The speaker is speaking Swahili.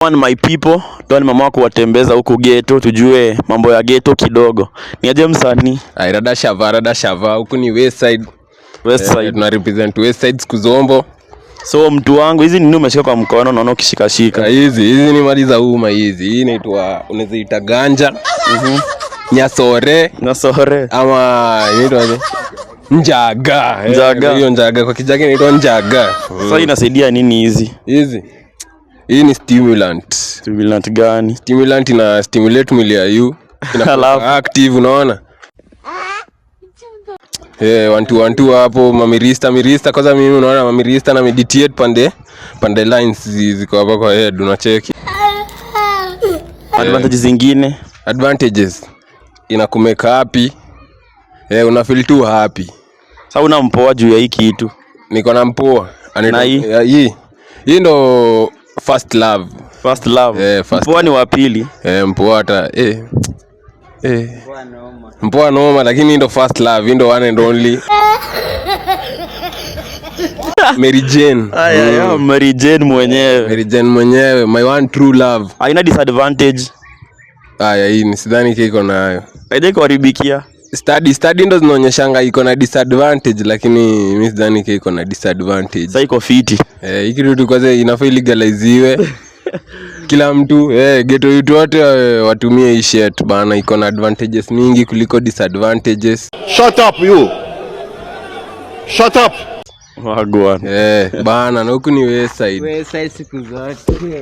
One my people, toa ni mama kuwatembeza huku ghetto, tujue mambo ya ghetto kidogo. Ni aje msanii? Ai, rada shava, rada shava. Huku ni West Side. West Eh, Side. tuna represent West Side siku zombo. So mtu wangu, hizi nini umeshika kwa mkono? Naona ukishikashika. Hizi ni mali za umma hizi. Hii inaitwa, unaweza ita ganja. Nyasore. Nyasore. Ama inaitwa aje? Njaga. Eh, Njaga. hiyo njaga kwa Kijaka inaitwa njaga. Sasa inasaidia nini hizi? Hizi. Hii ni stimulant. Stimulant gani? Stimulant ina stimulate mwili ya you. Ina Alafu? Active, unaona? Eh, one two one two hapo mamirista mirista. Kwanza mimi, unaona, mamirista na meditate pande pande lines ziko hapa kwa head, unacheki. Advantages zingine? Advantages, inakumake happy. Eh, una feel tu happy. Sasa una mpoa juu ya hii kitu? Niko na mpoa. Na hii? Eh, hii ndo first love. First love. Eh, first. Mpoa ni wa pili. Eh, mpoa hata mpoa noma, lakini hii ndo first love, hii ndo one and only Mary Jane. Aya, ya, Mary Jane mwenyewe. Mary Jane mwenyewe, my one true love. Haina disadvantage? Aya, hii ni sidhani iko nayo. Haijai kuharibikia? Study ndo zinaonyeshanga iko na disadvantage, lakini mi sidhani iko na disadvantage. Sasa iko fiti. Eh, hii kitu tu kwanza inafaa ilegaliziwe. Kila mtu, ghetto youth wote, watumie hii shit bana, iko na advantages mingi kuliko disadvantages. Shut up, you. Shut up. Wagwan. Eh, bana, na huku ni West Side. West Side siku zote.